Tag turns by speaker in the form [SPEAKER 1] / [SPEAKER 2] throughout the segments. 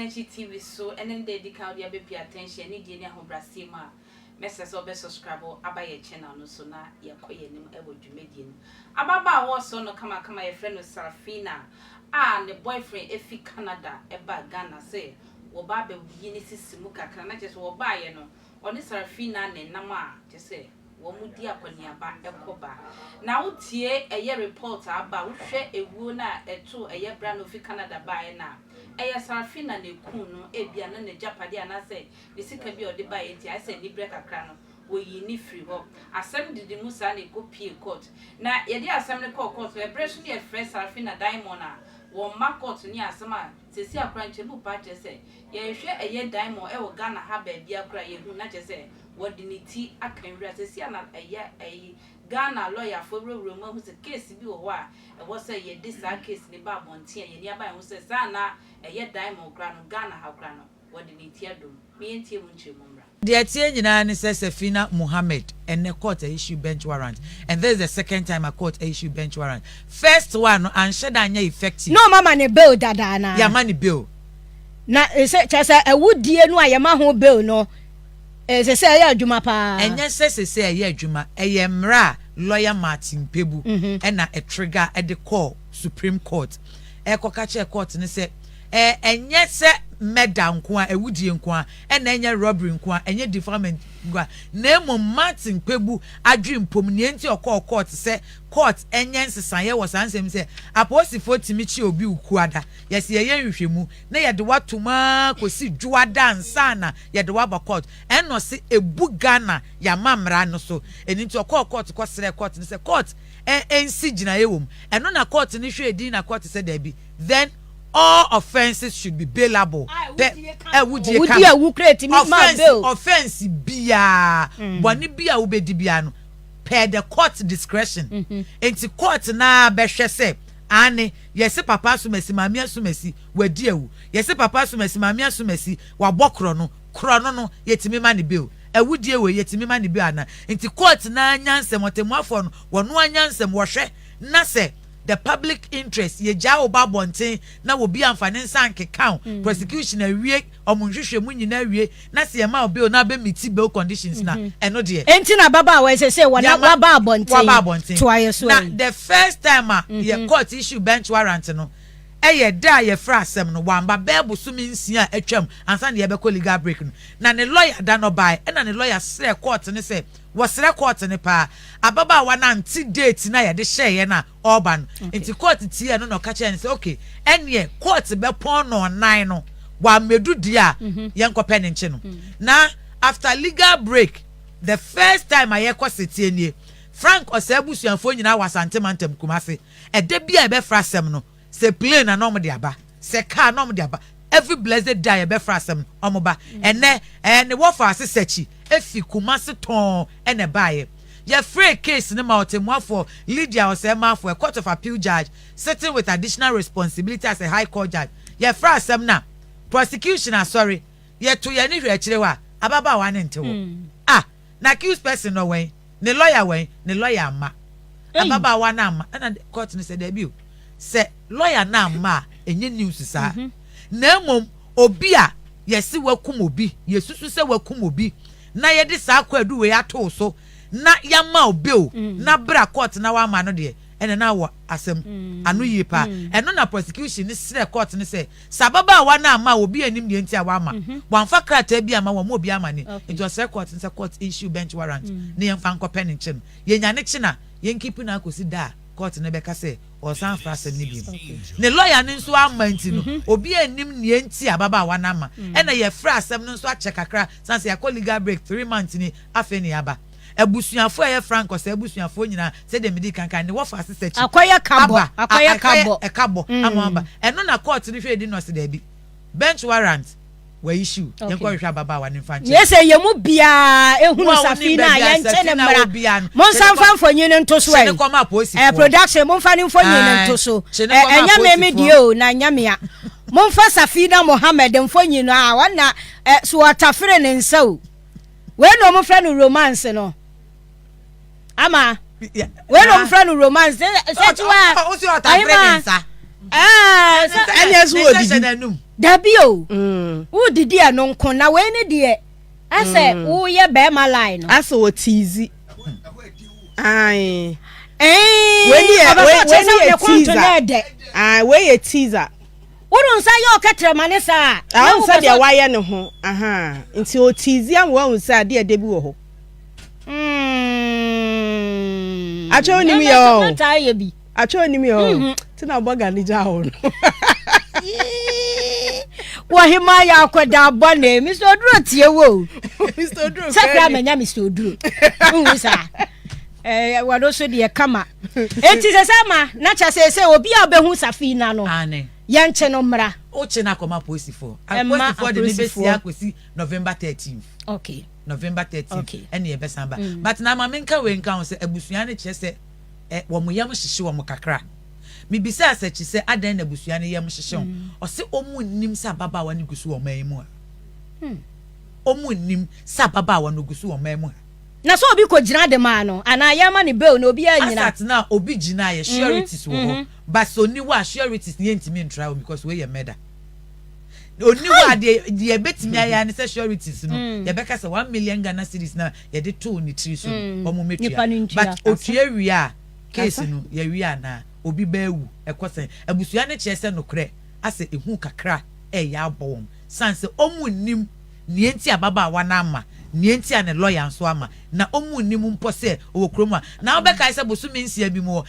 [SPEAKER 1] Attention TV so ɛne ne da edi kan wode abɛpie Attention ne die ne ahobrɛaseɛ mu a, mɛsrɛ sɛ wobɛ subscribe aba yɛ channel no so na yɛkɔ yɛn anim wɔ dwumadie no. Ababaawa ɔsɔ no kamakama yɛfrɛ no Sarafina a ne boyfriend efi Canada ɛbaa Ghana sɛ wɔba abɛyi ne sisi mu kakra na kyerɛ sɛ wɔbaeɛ no ɔne Sarafina na ɛnam a kyerɛ sɛ wɔn di akɔneaba ɛkɔ ba. Na wotie ɛyɛ report a aba a wohwɛ ewuo no a ɛtoo ɛyɛ bra na ofi Canada baeɛ no a ɛyɛ Sarafina na ekuu no ebia na n'agyapadeɛ anaasɛ ne sika bi a ɔde baeɛ nti ayɛ sɛ aniberɛ kakra no wɔyii no firi hɔ. Asɛm didi mu saa na ɛkɔ pie court. Na yɛde asɛm no kɔɔ court no ɛberɛ so ne yɛfrɛ Sarafina Diamond a wɔmma court ne asɛm a seesei akora nkyɛmu paa kyerɛ sɛ yɛhwɛ ɛyɛ Diamond ɛwɔ Ghana ha baabia koraa yɛhu na kyerɛ sɛ wɔde ne ti aka nwura. Seesei a na ɛyɛ ɛyi Ghana lɔyafoɔ wurawura mu ahu sɛ case bi wɔ hɔ a ɛwɔ sɛ yɛde saa case no ba abɔnten a yɛn ani aba yɛn ho sɛ saa na ɛyɛ Diamond koraa no Ghana ha koraa no wɔde ne ti adom. Me yɛntie mu nkyerɛmu mmra.
[SPEAKER 2] Deɛ ɛteɛ nyinaa ne sɛ Safina Mohammed ɛnɛ court issue bench warrant and this is the second time a court issue bench warrant. First one no anhyɛ da anyɛ effective.
[SPEAKER 3] Na ɔma ma ne bail dada anaa?
[SPEAKER 2] Yɛama ne bail.
[SPEAKER 3] Na sɛ kyerɛ sɛ awudie no a yɛma ho bail no ɛsɛ sɛ ɛyɛ adwuma paa.
[SPEAKER 2] Ɛnyɛ sɛ sɛ ɛyɛ adwuma, ɛyɛ mmerɛ a lawyer Martin Kpebu ɛna ɛtrigger ɛde kɔɔ Supreme Court ɛkɔka kyerɛ court no sɛ ɛnyɛ sɛ murder nko a, awudie nko a, ɛna ɛnyɛ robbery nko a, ɛnyɛ defilement nko a, na mmom Martin Kpebu adwene mpom nea nti ɔkɔɔ court sɛ court ɛnyɛ nsesaeɛ wɔ saa nsɛm sɛ apolisifoɔ tumi kye obi Wukuada, yɛsɛ yɛyɛ nhwehwɛmu na yɛde wato mu ara kɔsi Dwoada ansa na yɛde waba court. Ɛnna ɔse ebu Ghana yɛama mmara no so. Ɛno nti ɔkɔɔ court kɔsrɛɛ court no sɛ court ɛnsi gyinaeɛ wɔ mu. Ɛno na court no hwɛɛ din na court sɛ daabi, then all offences should be bailable. Pɛ ɛwudie
[SPEAKER 3] ka Wodi awu kura etimi ma
[SPEAKER 2] offence
[SPEAKER 3] bail.
[SPEAKER 2] Offence biara, bɔne bi a wobɛdi biara no per the court discretion. Nti court naa bɛhwɛ sɛ ane yɛse papa asomasi, maame asomasi wadi awu, yɛse papa asomasi, maame asomasi wabɔ korɔ no, korɔ no yɛtumi ma ne bail, awudie wei yɛtumi ma ne bail ana. Nti court naa nyansɛm ɔtɛmuafoɔ no wɔno anyansɛm wɔhwɛ na sɛ the public interest yɛgyaa wo ba abɔnten na obi amfa ne nsa ankeka wo, prosecution awie ɔmo nhwehwɛ mu nyinaa awie na sɛ yɛma wo bail na abɛ meet bail conditions na ɛno deɛ.
[SPEAKER 3] Enti na ababaawa yi sɛ wɔna waba abɔnten.
[SPEAKER 2] Waba abɔnten.
[SPEAKER 3] To ayɛ so
[SPEAKER 2] na
[SPEAKER 3] ayi.
[SPEAKER 2] The first time a yɛ court issue bench warrant no ɛyɛ da a yɛfrɛ asɛm no wamba bɛɛ bosome 6 a atwam ansa na yɛbɛkɔ legal break no. Na ne lawyer da no bae ɛna ne lawyer srɛ court ne sɛ wɔsrɛ court ne paa ababaawa no ante date na yɛde hyɛeɛ no a ɔreba no. Nti court tie no na ɔka kyerɛ no sɛ okay, ɛneɛ court bɛpɔn no ɔnan no wammɛdu deɛ a yɛnkɔpɛ ne nkye no. Na after legal break, the first time a yɛkɔ setie nie, Frank Ɔsɛe abusuafoɔ nyinaa wɔ Asante Mantam Kumase. Ɛda bi a yɛbɛfrɛ asɛm no, sɛ plane na ɔmo de aba, sɛ car na ɔmo de aba, every blessed day a yɛbɛfrɛ asɛm no ɔmo ba. Ɛnɛ ne wɔfa ase sɛkyi efi Kumase tɔn ɛna ɛbaayɛ. Yɛfrɛ case no ma ɔtɛmuafoɔ Lydia Ɔsɛe Maafo, a Court of Appeal judge sitting with additional responsibility as a High Court judge. Yɛfrɛ asɛm no a prosecution asɔre yɛto yɛn ani hwɛ akyire hɔ a ababaawa ne nte hɔ. Ah, na accused person no wɛn ne lawyer wɛn ne lawyer ama ababaawa no ama. Ɛna court no sɛ daabi o, sɛ lawyer no ama a ɛnyɛ news saa, na mmom obi a yɛsi wakum obi, yɛsusu sɛ wakum obi na yɛde saa kwaadu wei ato so na yɛama o bail na bra court na wama no deɛ, ɛna na wɔ asɛm ano yie paa. Ɛno na prosecution ne srɛ court ne sɛ sɛ ababaawa no ama obi anim deɛ nti a wama wamfa krataa bi ama wɔn obi ama ne. Nti ɔsrɛ court ne sɛ court issue bench warrant ne yɛmfa nkɔpɛ ne nkye no. Yɛnya ne kye na yɛn keep no akɔsi da a court ne bɛka sɛ ɔsan fra asɛm no bi mu. Ne lawyer no nso ama nti no obi anim nea nti ababaawa no ama. Ɛna yɛfrɛ asɛm no nso akyɛ kakra san sɛ yɛakɔ legal break 3 months ni. Afei ne yɛaba abusuafoɔ a ɛyɛ Frank Ɔsɛ abusuafoɔ nyinaa sɛdeɛ medi kankan ne wɔfa ase sɛkyi
[SPEAKER 3] akɔyɛ kabɔ
[SPEAKER 2] aba
[SPEAKER 3] akɔyɛ kabɔ
[SPEAKER 2] ɛkabɔ ama aba. Ɛno na court no hwɛ edi no ɔsi daabi, bench warrant wɔ issue, yɛn kɔ hwehwɛ ababaawa ne nfa nkyɛn.
[SPEAKER 3] Nyɛ sɛ yɛn mu biara ehunu
[SPEAKER 2] Wo a wonim
[SPEAKER 3] Safina a
[SPEAKER 2] baabi a
[SPEAKER 3] yɛnkyɛ ne
[SPEAKER 2] Safina
[SPEAKER 3] mmara
[SPEAKER 2] wɔ biara no,
[SPEAKER 3] monsa
[SPEAKER 2] kyene
[SPEAKER 3] mfa mfonyin no nto so
[SPEAKER 2] kyene
[SPEAKER 3] ɛ
[SPEAKER 2] kɔma apolisifoɔ.
[SPEAKER 3] Production, momfa ne mfonyin no nto so.
[SPEAKER 2] Kyene
[SPEAKER 3] ɛ
[SPEAKER 2] kɔma
[SPEAKER 3] ɛnyɛ me me
[SPEAKER 2] apolisifoɔ.
[SPEAKER 3] deɛ o na nyɛ mea. Momfa Safina Mohammed mfonyin no a ɔna ɛ so ɔtafere ne nsa o. Wei na ɔmo frɛ no romance no ama wei na ɔmo frɛ no romance sɛ tiwa.
[SPEAKER 2] O si ɔtafere ne nsa.
[SPEAKER 3] Ɛɛ sɛ
[SPEAKER 4] Ɛnyɛ so
[SPEAKER 2] Ne
[SPEAKER 4] wɔ
[SPEAKER 2] nsa
[SPEAKER 4] didi.
[SPEAKER 2] hyɛ n'anum.
[SPEAKER 3] Dabi o. Wodidi ɛno nko na wei ne deɛ asɛ woyɛ bɛrima line no.
[SPEAKER 4] Asɛ wɔ tiizi. Ae.
[SPEAKER 3] Ɛɛ.
[SPEAKER 4] Wei ne yɛ
[SPEAKER 3] ɔbɛsɛ
[SPEAKER 4] wei
[SPEAKER 3] ɔkyerɛ
[SPEAKER 4] wei
[SPEAKER 3] sɛ
[SPEAKER 4] ne
[SPEAKER 3] ne
[SPEAKER 4] yɛ
[SPEAKER 3] kɔnto no
[SPEAKER 4] teaser.
[SPEAKER 3] ɛdɛ.
[SPEAKER 4] Ae wei yɛ teaser.
[SPEAKER 3] Wode nsa yɛ ɔkɛtrɛma ne saa a. Na
[SPEAKER 4] Ahu
[SPEAKER 3] wopɛ
[SPEAKER 4] sɛ deɛ
[SPEAKER 3] sɛ.
[SPEAKER 4] wayɛ ne ho ahaa nti o tease ama wahu sɛ adeɛ ɛdɛ bi wɔ hɔ.
[SPEAKER 3] Mm.
[SPEAKER 4] Atwa onim yɛ o.
[SPEAKER 3] Mɛtaa yɛ bi.
[SPEAKER 4] Atwa onim yɛ o. Ti na bɔga ne gya hɔ no.
[SPEAKER 3] Wɔhema yɛ akɔda bɔne. Mr. Oduro tie wo o.
[SPEAKER 4] Mr. Oduro
[SPEAKER 3] Sɛ kura manya Mr. Oduro. Nhu saa. Eh, wɔno so deɛ kama. Enti sɛ sɛ ma na kyɛ sɛ sɛ obi a ɔbɛhu Safina no.
[SPEAKER 2] Ane.
[SPEAKER 3] Yɛnkye no mmra.
[SPEAKER 2] Wokye no akɔma apolisifoɔ.
[SPEAKER 3] Ɛmma
[SPEAKER 2] Apolisifoɔ de no bɛsi
[SPEAKER 3] apolisifoɔ.
[SPEAKER 2] akɔsi November 13th.
[SPEAKER 3] Okay.
[SPEAKER 2] November 13th
[SPEAKER 3] Okay.
[SPEAKER 2] ɛne yɛbɛsan ba. But na ma menka wei nka ho sɛ abusua no kyerɛ sɛ ɛ wɔn yam hyehye wɔn kakra. Mebisaa Sakyi sɛ adɛn na abusua no yam hyehye wɔn. Ɔse wɔn nnim sɛ ababaawa no gu so wɔ ɔman yi mu ha. Wɔn nnim sɛ ababaawa no gu so wɔ ɔman mu ha.
[SPEAKER 3] Na sɛ obi kɔgyina de maa no anaa yɛma no bail na obiara nnyina.
[SPEAKER 2] Asat no a obi gyina yɛ sureties wɔ hɔ but sɛ onni hɔ a sureties no yɛntumi ntra hɔ because wei yɛ murder. Onni hɔ a deɛ deɛ yɛbɛtumi ayɛ ara ne sɛ sureties no yɛbɛka sɛ 1 million Ghana cedis na yɛde too ne tiri so no wɔn
[SPEAKER 3] Nipa no
[SPEAKER 2] mmɛtua
[SPEAKER 3] ntua.
[SPEAKER 2] But otua wie a case no yɛwie anaa obi bɛawu ɛkɔ sɛn. Abusua no kyerɛ sɛ nokorɛ asɛ ehu kakra ɛreyɛ abɔ wɔn san sɛ wɔn nnim nea nti ababaawa no ama, nea nti a ne lɔya nso ama, na wɔn nnim mpo sɛ ɔwɔ kurom a. Na wobɛkae sɛ bosome 6 bi mu hɔ,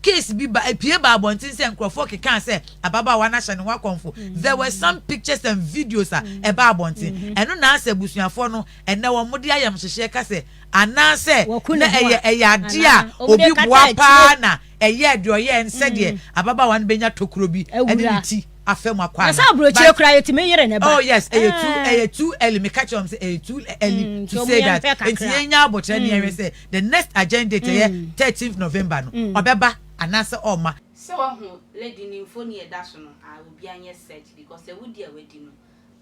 [SPEAKER 2] case bi ba epie ba abɔnten sɛ nkurɔfoɔ kekaa sɛ ababaawa no ahyɛ ne ho akɔmfo. There were some pictures and videos a ɛba abɔnten. Ɛno na asɛ abusuafoɔ no ɛnɛ wɔn de ayamhyehyeɛ ka sɛ anaasɛ
[SPEAKER 3] Wɔku
[SPEAKER 2] na
[SPEAKER 3] ne ho
[SPEAKER 2] ɛyɛ
[SPEAKER 3] a,
[SPEAKER 2] ɛyɛ adeɛ a
[SPEAKER 3] anaa wɔn de
[SPEAKER 2] obi
[SPEAKER 3] kata
[SPEAKER 2] boa
[SPEAKER 3] akyire.
[SPEAKER 2] Paa na ɛyɛ deɛ ɔyɛ nsɛdeɛ ababaawa no bɛnya tokuro bi ɛne ne
[SPEAKER 3] Awura.
[SPEAKER 2] ti afɛ mu akɔ
[SPEAKER 3] Na
[SPEAKER 2] ana.
[SPEAKER 3] sɛ aburokyire kura yɛtumi yere ne ba.
[SPEAKER 2] Oh yes, ɛyɛ too
[SPEAKER 3] Eh.
[SPEAKER 2] ɛyɛ too early. Meka kyerɛ wɔn sɛ ɛyɛ too early to
[SPEAKER 3] nti
[SPEAKER 2] say
[SPEAKER 3] ɔmo
[SPEAKER 2] that.
[SPEAKER 3] yɛmpɛ
[SPEAKER 2] Nti
[SPEAKER 3] kakra.
[SPEAKER 2] yɛn nya abotire ne yɛhwɛ sɛ the next agenda date ɛyɛ 13th November no ɔbɛba anaasɛ ɔma.
[SPEAKER 1] Sɛ wahu lady ne mfoni a ɛda so no a, obi anyɛ search because awudi a wadi no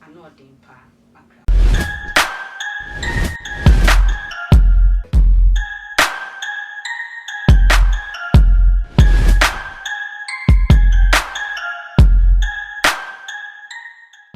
[SPEAKER 1] ano ɔden paa makra.